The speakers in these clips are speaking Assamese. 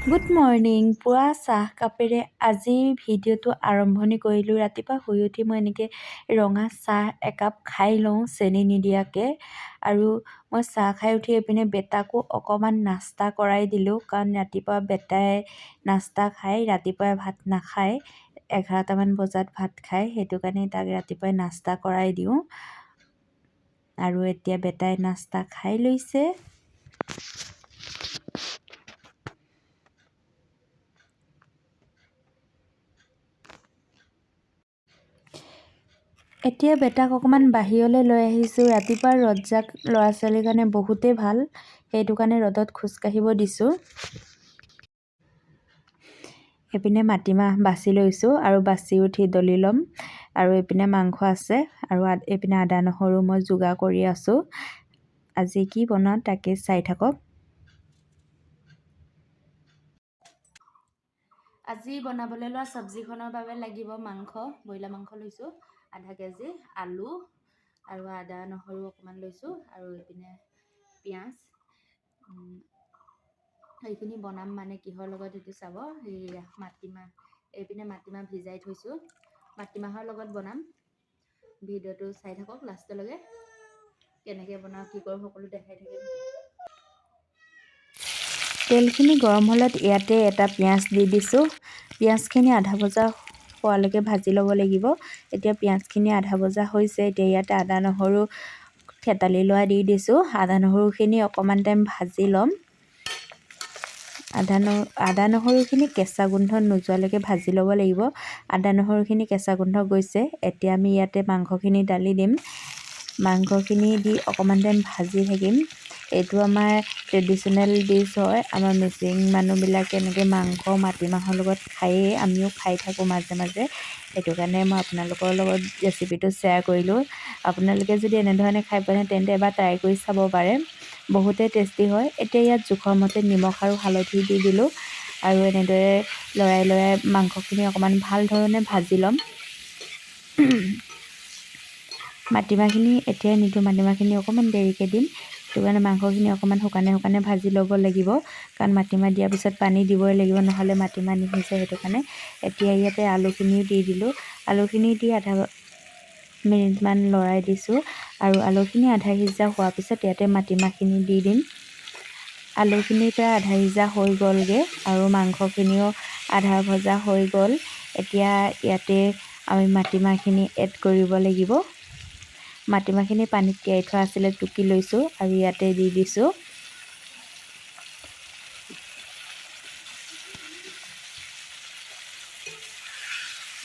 Good morning. পুৱা চাহকাপেৰে আজিৰ ভিডিঅ'টো আৰম্ভণি কৰিলোঁ। ৰাতিপুৱা শুই উঠি মই এনেকৈ ৰঙা চাহ একাপ খাই লওঁ চেনি নিদিয়াকৈ। আৰু মই চাহ খাই উঠি এইপিনে বেটাকো অকণমান নাস্তা কৰাই দিলোঁ, কাৰণ ৰাতিপুৱা বেটাই নাস্তা খায়, ৰাতিপুৱাই ভাত নাখায়, 11টামান বজাত ভাত খায়, সেইটো কাৰণে তাক ৰাতিপুৱাই নাস্তা কৰাই দিওঁ। আৰু এতিয়া বেটাই নাস্তা খাই লৈছে। এতিয়া বেটাক অকণমান বাহিৰলৈ লৈ আহিছোঁ। ৰাতিপুৱা ৰ'দজাক ল'ৰা ছোৱালীৰ কাৰণে বহুতেই ভাল, সেইটো কাৰণে ৰ'দত খোজকাঢ়িব দিছোঁ। এইপিনে মাটিমাহ বাছি লৈছোঁ আৰু বাছি উঠি দলি ল'ম। আৰু এইপিনে মাংস আছে আৰু এইপিনে আদা নহৰু মই যোগাৰ কৰি আছোঁ। আজি কি বনাওঁ তাকে চাই থাকক। আজি বনাবলৈ লোৱা চব্জিখনৰ বাবে লাগিব মাংস, ব্ৰইলাৰ মাংস লৈছোঁ আধা কেজি, আলু আৰু আদা নহৰু অকণমান লৈছোঁ আৰু এইপিনে পিঁয়াজ। এইখিনি বনাম মানে কিহৰ লগত সেইটো চাব। এইয়া মাটিমাহ, এইপিনে মাটিমাহ ভিজাই থৈছোঁ, মাটিমাহৰ লগত বনাম। ভিডিঅ'টো চাই থাকক লাষ্টলৈকে, কেনেকৈ বনাওঁ কি কৰোঁ সকলো দেখাই থাকিম। তেলখিনি গৰম হ'লত ইয়াতে এটা পিঁয়াজ দি দিছোঁ। পিঁয়াজখিনি আধা ভজা হোৱালৈকে ভাজি ল'ব লাগিব। এতিয়া পিঁয়াজখিনি আধা ভজা হৈছে। এতিয়া ইয়াতে আদা নহৰু থেতালি লোৱা দি দিছোঁ। আদা নহৰুখিনি অকণমান টাইম ভাজি ল'ম। আদা নহৰুখিনি কেঁচা গোন্ধ নোযোৱালৈকে ভাজি ল'ব লাগিব। আদা নহৰুখিনি কেঁচা গোন্ধ গৈছে। এতিয়া আমি ইয়াতে মাংসখিনি ঢালি দিম। মাংসখিনি দি অকণমান টাইম ভাজি থাকিম। এইটো আমাৰ ট্ৰেডিশ্যনেল ডিছ হয়। আমাৰ মিচিং মানুহবিলাকে এনেকৈ মাংস মাটিমাহৰ লগত খায়েই, আমিও খাই থাকোঁ মাজে মাজে। সেইটো কাৰণে মই আপোনালোকৰ লগত ৰেচিপিটো শ্বেয়াৰ কৰিলোঁ। আপোনালোকে যদি এনেধৰণে খাই পোৱা নাই তেন্তে এবাৰ ট্ৰাই কৰি চাব পাৰে, বহুতেই টেষ্টি হয়। এতিয়া ইয়াত জোখৰ মতে নিমখ আৰু হালধি দি দিলোঁ আৰু এনেদৰে লৰাই লৰাই মাংসখিনি অকণমান ভাল ধৰণে ভাজি ল'ম। মাটিমাহখিনি এতিয়াই নিদিওঁ, মাটিমাহখিনি অকণমান দেৰিকৈ দিম। সেইটো কাৰণে মাংসখিনি অকণমান শুকানে শুকানে ভাজি ল'ব লাগিব, কাৰণ মাটিমাহ দিয়াৰ পিছত পানী দিবই লাগিব, নহ'লে মাটিমাহ নিসিজে। সেইটো কাৰণে এতিয়া ইয়াতে আলুখিনিও দি দিলোঁ। আলুখিনি দি আধা মিনিটমান লৰাই দিছোঁ আৰু আলুখিনি আধা সিজা হোৱাৰ পিছত ইয়াতে মাটিমাহখিনি দি দিম। আলুখিনি প্ৰায় আধা সিজা হৈ গ'লগৈ আৰু মাংসখিনিও আধা ভজা হৈ গ'ল। এতিয়া ইয়াতে আমি মাটিমাহখিনি এড কৰিব লাগিব। মাটিমাহখিনি পানীত তিয়াই থোৱা আছিলে, টুকি লৈছোঁ আৰু ইয়াতে দি দিছোঁ।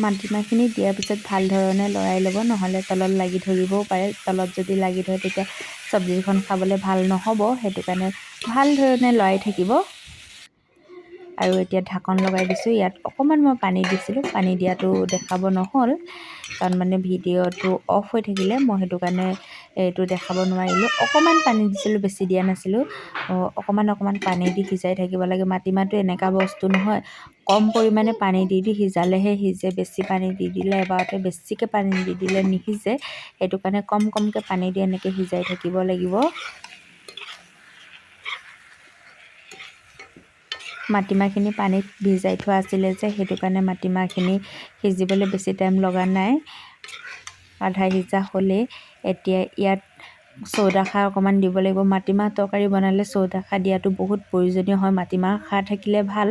মাটিমাহখিনি দিয়াৰ পিছত ভাল ধৰণে লৰাই ল'ব, নহ'লে তলত লাগি ধৰিবও পাৰে। তলত যদি লাগি ধৰে তেতিয়া চব্জিখন খাবলৈ ভাল নহ'ব, সেইটো কাৰণে ভাল ধৰণে লৰাই থাকিব। আৰু এতিয়া ঢাকন লগাই দিছোঁ। ইয়াত অকণমান মই পানী দিছিলোঁ, পানী দিয়াটো দেখাব নহ'ল, কাৰণ মানে ভিডিঅ'টো অফ হৈ থাকিলে, মই সেইটো কাৰণে এইটো দেখাব নোৱাৰিলোঁ। অকণমান পানী দিছিলোঁ, বেছি দিয়া নাছিলোঁ। অকণমান অকণমান পানী দি সিজাই থাকিব লাগে। মাটিমাহটো এনেকুৱা বস্তু নহয়, কম পৰিমাণে পানী দি দি সিজালেহে সিজে। বেছি পানী দি দিলে, এবাৰতে বেছিকৈ পানী দি দিলে নিসিজে। সেইটো কাৰণে কম কমকৈ পানী দি এনেকৈ সিজাই থাকিব লাগিব। মাটিমাহখিনি পানীত ভিজাই থোৱা আছিলে যে, সেইটো কাৰণে মাটিমাহখিনি সিজিবলৈ বেছি টাইম লগা নাই, আধা সিজা হ'লেই। এতিয়া ইয়াত চৌদা খাৰ অকণমান দিব লাগিব। মাটিমাহ তৰকাৰী বনালে চৌদা খাৰ দিয়াটো বহুত প্ৰয়োজনীয় হয়। মাটিমাহ খাৰ থাকিলে ভাল।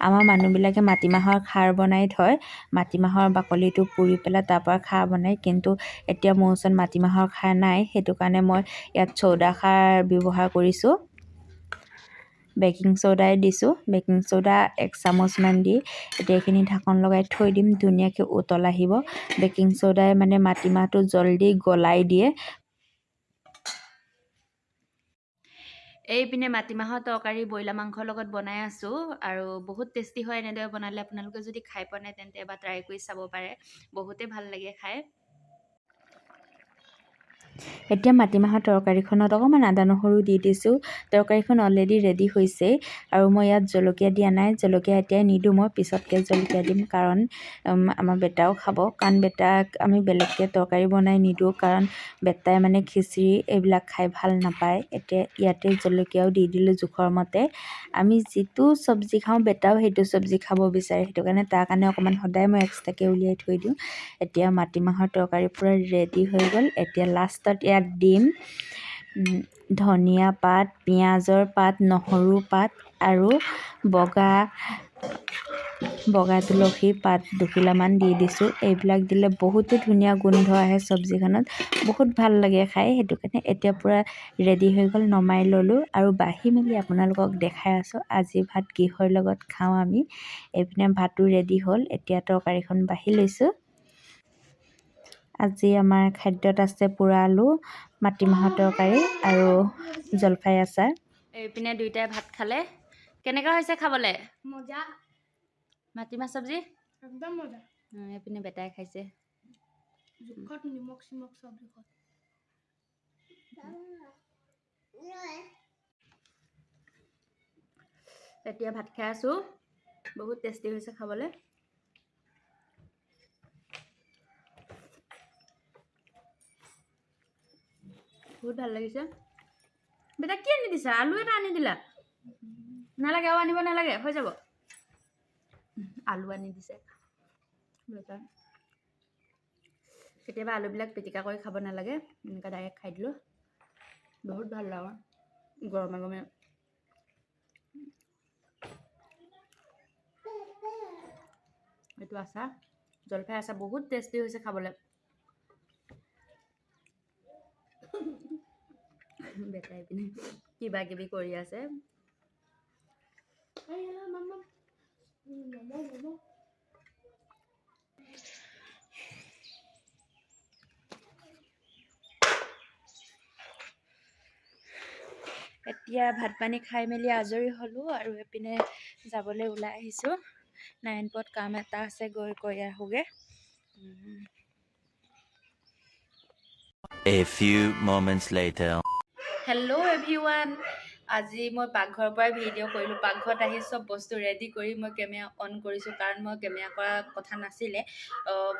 আমাৰ মানুহবিলাকে মাটিমাহৰ খাৰ বনাই থয়, মাটিমাহৰ বাকলিটো পুৰি পেলাই তাৰপৰা খাৰ বনায়। কিন্তু এতিয়া মোৰ ওচৰত মাটিমাহৰ খাৰ নাই, সেইটো কাৰণে মই ইয়াত চৌদা খাৰ ব্যৱহাৰ কৰিছোঁ। বেকিং চ'ডাই দিছোঁ, বেকিং চ'ডা 1 চামুচমান দি এতিয়া এইখিনি ঢাকন লগাই থৈ দিম, ধুনীয়াকৈ উতল আহিব। বেকিং চ'ডাই মানে মাটিমাহটো জল্দি গলাই দিয়ে। এইপিনে মাটিমাহৰ তৰকাৰী ব্ৰইলাৰ মাংসৰ লগত বনাই আছোঁ আৰু বহুত টেষ্টি হয় এনেদৰে বনালে। আপোনালোকে যদি খাই পোৱা নাই তেন্তে এবাৰ ট্ৰাই কৰি চাব পাৰে, বহুতেই ভাল লাগে খাই। এতিয়া মাটিমাহৰ তৰকাৰীখনত অকণমান আদা নহৰু দি দিছোঁ। তৰকাৰীখন অলৰেডি ৰেডি হৈছেই আৰু মই ইয়াত জলকীয়া দিয়া নাই। জলকীয়া এতিয়াই নিদিওঁ, মই পিছতকৈ জলকীয়া দিম, কাৰণ আমাৰ বেটাও খাব। কাৰণ বেটাক আমি বেলেগকৈ তৰকাৰী বনাই নিদিওঁ, কাৰণ বেটাই মানে খিচিৰি এইবিলাক খাই ভাল নাপায়। এতিয়া ইয়াতে জলকীয়াও দি দিলোঁ জোখৰ মতে। আমি যিটো চব্জি খাওঁ বেটাও সেইটো চব্জি খাব বিচাৰে, সেইটো কাৰণে তাৰ কাৰণে অকণমান সদায় মই এক্সট্ৰাকৈ উলিয়াই থৈ দিওঁ। এতিয়া মাটিমাহৰ তৰকাৰী পূৰা ৰেডি হৈ গ'ল। এতিয়া লাষ্টত ইয়াত দিম ধনিয়া পাত, পিঁয়াজৰ পাত, নহৰু পাত আৰু বগা বগা তুলসীৰ পাত দুখিলামান দি দিছোঁ। এইবিলাক দিলে বহুতো ধুনীয়া গোন্ধ আহে চব্জিখনত, বহুত ভাল লাগে খাই। সেইটো কাৰণে এতিয়া পূৰা ৰেডি হৈ গ'ল, নমাই ল'লোঁ আৰু বাঢ়ি মেলি আপোনালোকক দেখাই আছোঁ আজি ভাত কিহৰ লগত খাওঁ আমি। এইপিনে ভাতো ৰেডি হ'ল, এতিয়া তৰকাৰীখন বাঢ়ি লৈছোঁ। আজি আমাৰ খাদ্যত আছে পোৰা আলু, মাটিমাহৰ তৰকাৰী আৰু জলফাই আচাৰ। এইপিনে দুইটাই ভাত খালে। কেনেকুৱা হৈছে খাবলৈ? মজা। মাটিমাহ চব্জি একদম মজা। এইপিনে বেটাই খাইছে। জোখত নিমখ চিমখ চব জোখত। এতিয়া ভাত খাই আছোঁ, বহুত টেষ্টি হৈছে খাবলৈ। বহুত ভাল লাগিছে। বেটা কি আনি দিছা? আলু এটা আনি দিলা? নালাগে আৰু আনিব নালাগে, হৈ যাব। আলু আনি দিছে বেটা। কেতিয়াবা আলুবিলাক পিটিকা কৰি খাব নালাগে, এনেকুৱা ডাইৰেক্ট খাই দিলোঁ, বহুত ভাল লাগে গৰমে গৰমে। এইটো আচাৰ, জলফাই আচাৰ বহুত টেষ্টি হৈছে খাবলৈ। বেটাই পিনে কিবা কিবি কৰি আছে। এতিয়া ভাত পানী খাই মেলি আজৰি হ'লোঁ আৰু এইপিনে যাবলৈ ওলাই আহিছোঁ। নাৰায়ণপুৰত কাম এটা আছে, গৈ কৰি আহোঁগৈ। A few moments later. Hello everyone, আজি মই পাকঘৰৰ পৰাই ভিডিঅ' কৰিলোঁ। পাকঘৰত আহি চব বস্তু ৰেডি কৰি মই কেমেৰা অন কৰিছোঁ, কাৰণ মই কেমেৰা কৰা কথা নাছিলে।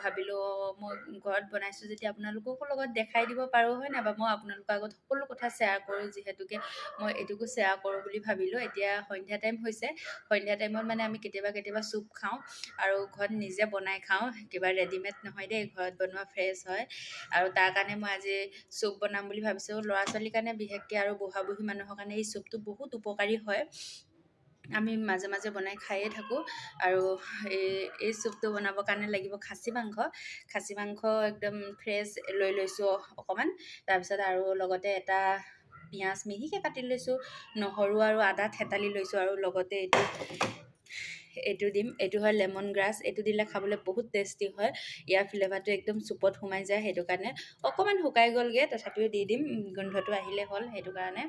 ভাবিলোঁ মই ঘৰত বনাইছোঁ যেতিয়া আপোনালোককো লগত দেখাই দিব পাৰোঁ, হয় নাই বাৰু? মই আপোনালোকৰ আগত সকলো কথা শ্বেয়াৰ কৰোঁ, যিহেতুকে মই এইটোকো শ্বেয়াৰ কৰোঁ বুলি ভাবিলোঁ। এতিয়া সন্ধিয়া টাইম হৈছে। সন্ধিয়া টাইমত মানে আমি কেতিয়াবা কেতিয়াবা চুপ খাওঁ আৰু ঘৰত নিজে বনাই খাওঁ, কিবা ৰেডিমেড নহয় দেই, ঘৰত বনোৱা ফ্ৰেছ হয়। আৰু তাৰ কাৰণে মই আজি চুপ বনাম বুলি ভাবিছোঁ। ল'ৰা ছোৱালীৰ কাৰণে বিশেষকৈ আৰু বুঢ়া বুঢ়ী মানুহৰ কাৰণে এই চুপটো বহুত উপকাৰী হয়। আমি মাজে মাজে বনাই খায়ে থাকোঁ। আৰু এই চুপটো বনাবৰ কাৰণে লাগিব খাচী মাংস। খাচী মাংস একদম ফ্ৰেছ লৈ লৈছোঁ অকণমান। তাৰপিছত আৰু লগতে এটা পিঁয়াজ মিহিকৈ কাটি লৈছোঁ, নহৰু আৰু আদা থেতালি লৈছোঁ, আৰু লগতে এইটো দিম। এইটো হয় লেমন গ্ৰাছ। এইটো দিলে খাবলৈ বহুত টেষ্টি হয়, ইয়াৰ ফ্লেভাৰটো একদম চুপত সোমাই যায়। সেইটো কাৰণে অকণমান শুকাই গ'লগৈ, তথাপিও দি দিম, গোন্ধটো আহিলে হ'ল। সেইটো কাৰণে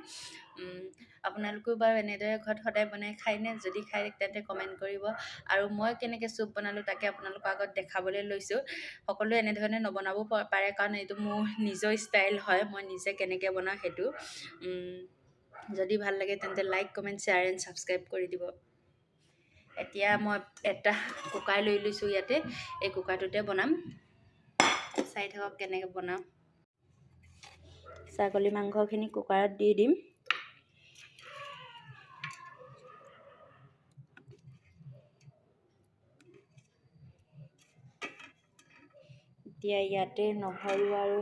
আপোনালোকেও বাৰু এনেদৰে ঘৰত সদায় বনাই খায়নে? যদি খায় তেন্তে কমেণ্ট কৰিব। আৰু মই কেনেকৈ চুপ বনালোঁ তাকে আপোনালোকৰ আগত দেখাবলৈ লৈছোঁ। সকলোৱে এনেধৰণে নবনাব পাৰে, কাৰণ এইটো মোৰ নিজৰ ষ্টাইল হয়, মই নিজে কেনেকৈ বনাওঁ সেইটো। যদি ভাল লাগে তেন্তে like, comment, share and subscribe কৰি দিব। এতিয়া মই এটা কুকাৰ লৈ লৈছোঁ, ইয়াতে এই কুকাৰটোতে বনাম। চাই থাকক কেনেকৈ বনাওঁ। ছাগলী মাংসখিনি কুকাৰত দি দিম। এতিয়া ইয়াতে নহৰু আৰু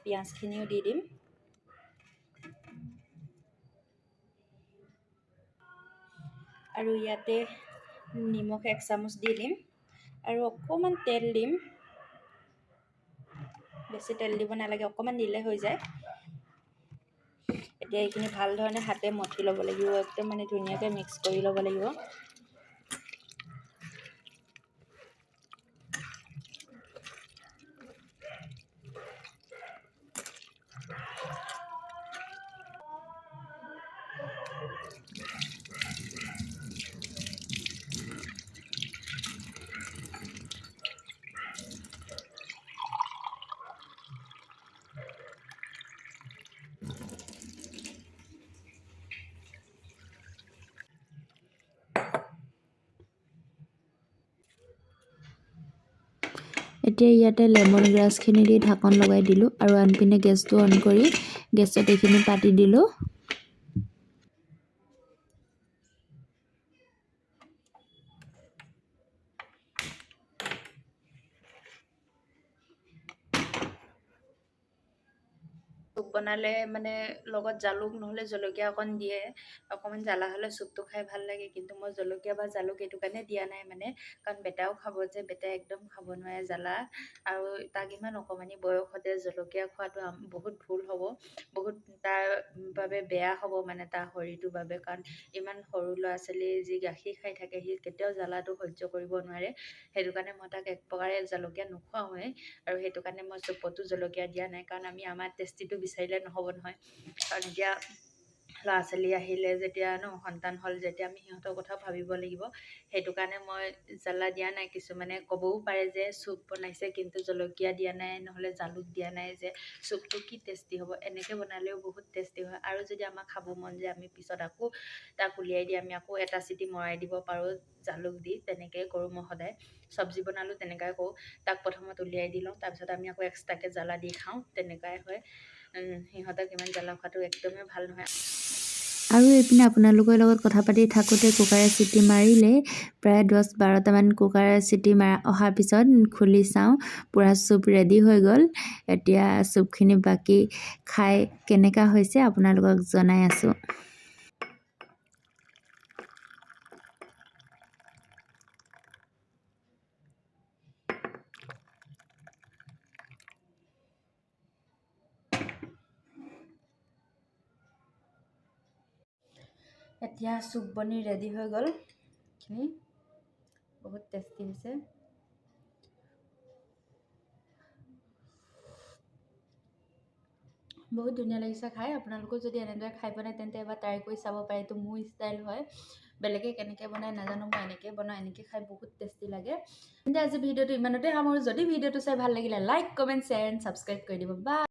পিঁয়াজখিনিও দি দিম। আৰু ইয়াতে নিমখ এক চামুচ দি দিম আৰু অকণমান তেল দিম। বেছি তেল দিব নালাগে, অকণমান দিলে হৈ যায়। এতিয়া এইখিনি ভাল ধৰণে হাতে মঠি ল'ব লাগিব, একদম মানে ধুনীয়াকৈ মিক্স কৰি ল'ব লাগিব। এতিয়া ইয়াতে লেমন গ্ৰাছখিনি দি ঢাকন লগাই দিলোঁ আৰু আনপিনে গেছটো অন কৰি গেছত এইখিনি পাতি দিলোঁ। চুপ বনালে মানে লগত জালুক নহ'লে জলকীয়া অকণ দিয়ে। অকণমান জ্বালা হ'লে চুপটো খাই ভাল লাগে, কিন্তু মই জলকীয়া বা জালুক এইটো কাৰণে দিয়া নাই, মানে কাৰণ বেটাও খাব যে, বেটাই একদম খাব নোৱাৰে জ্বালা। আৰু তাক ইমান অকণমানি বয়সতে জলকীয়া খোৱাটো বহুত ভুল হ'ব, বহুত তাৰ বাবে বেয়া হ'ব, মানে তাৰ শৰীৰটোৰ বাবে। কাৰণ ইমান সৰু ল'ৰা ছোৱালী যি গাখীৰ খাই থাকে, সি কেতিয়াও জ্বালাটো সহ্য কৰিব নোৱাৰে। সেইটো কাৰণে মই তাক এক প্ৰকাৰে জলকীয়া নোখোৱাওঁৱেই আৰু সেইটো কাৰণে মই চুপতো জলকীয়া দিয়া নাই, কাৰণ আমি আমাৰ টেষ্টিটো বিচাৰিলে নহ'ব নহয়। কাৰণ এতিয়া ল'ৰা ছোৱালী আহিলে যেতিয়া ন, সন্তান হ'ল যেতিয়া, আমি সিহঁতৰ কথাও ভাবিব লাগিব। সেইটো কাৰণে মই জ্বালা দিয়া নাই। কিছুমানে ক'বও পাৰে যে চুপ বনাইছে কিন্তু জলকীয়া দিয়া নাই, নহ'লে জালুক দিয়া নাই যে চুপটো কি টেষ্টি হ'ব। এনেকৈ বনালেও বহুত টেষ্টি হয়। আৰু যদি আমাক খাব মন যায়, আমি পিছত আকৌ তাক উলিয়াই দি আমি আকৌ এটা চিটি মৰাই দিব পাৰোঁ জালুক দি। তেনেকৈয়ে কৰোঁ মই সদায়। চব্জি বনালেও তেনেকুৱাই কৰোঁ, তাক প্ৰথমত উলিয়াই দি লওঁ, তাৰপিছত আমি আকৌ এক্সট্ৰাকৈ জ্বালা দি খাওঁ, তেনেকুৱাই হয়। সিহঁতক ইমান জ্বালা খোৱাটো একদমেই ভাল নহয়। আৰু এইপিনে আপোনালোকৰ লগত কথা পাতি থাকোঁতে কুকাৰে চিটি মাৰিলে। প্ৰায় 10-12টামান কুকাৰে চিটি মাৰা অহাৰ পিছত খুলি চাওঁ, পূৰা চুপ ৰেডি হৈ গ'ল। এতিয়া চুপখিনি বাকী খাই কেনেকুৱা হৈছে আপোনালোকক জনাই আছোঁ। এতিয়া চুপ বনি ৰেডি হৈ গ'ল। এইখিনি বহুত টেষ্টি হৈছে। বহুত ধুনীয়া লাগিছে খাই। আপোনালোকেও যদি এনেদৰে খাই পোৱা নাই, তেন্তে এবাৰ ট্ৰাই কৰি চাব পাৰে। এইটো মোৰ ষ্টাইল হয়, বেলেগে কেনেকৈ বনায় নাজানো, মই এনেকৈ বনাওঁ, এনেকৈ খাই বহুত টেষ্টি লাগে। তেন্তে আজি ভিডিঅ'টো ইমানতে সামৰোঁ। যদি ভিডিঅ'টো চাই ভাল লাগিলে, like, comment, share and subscribe কৰি দিব। বাই।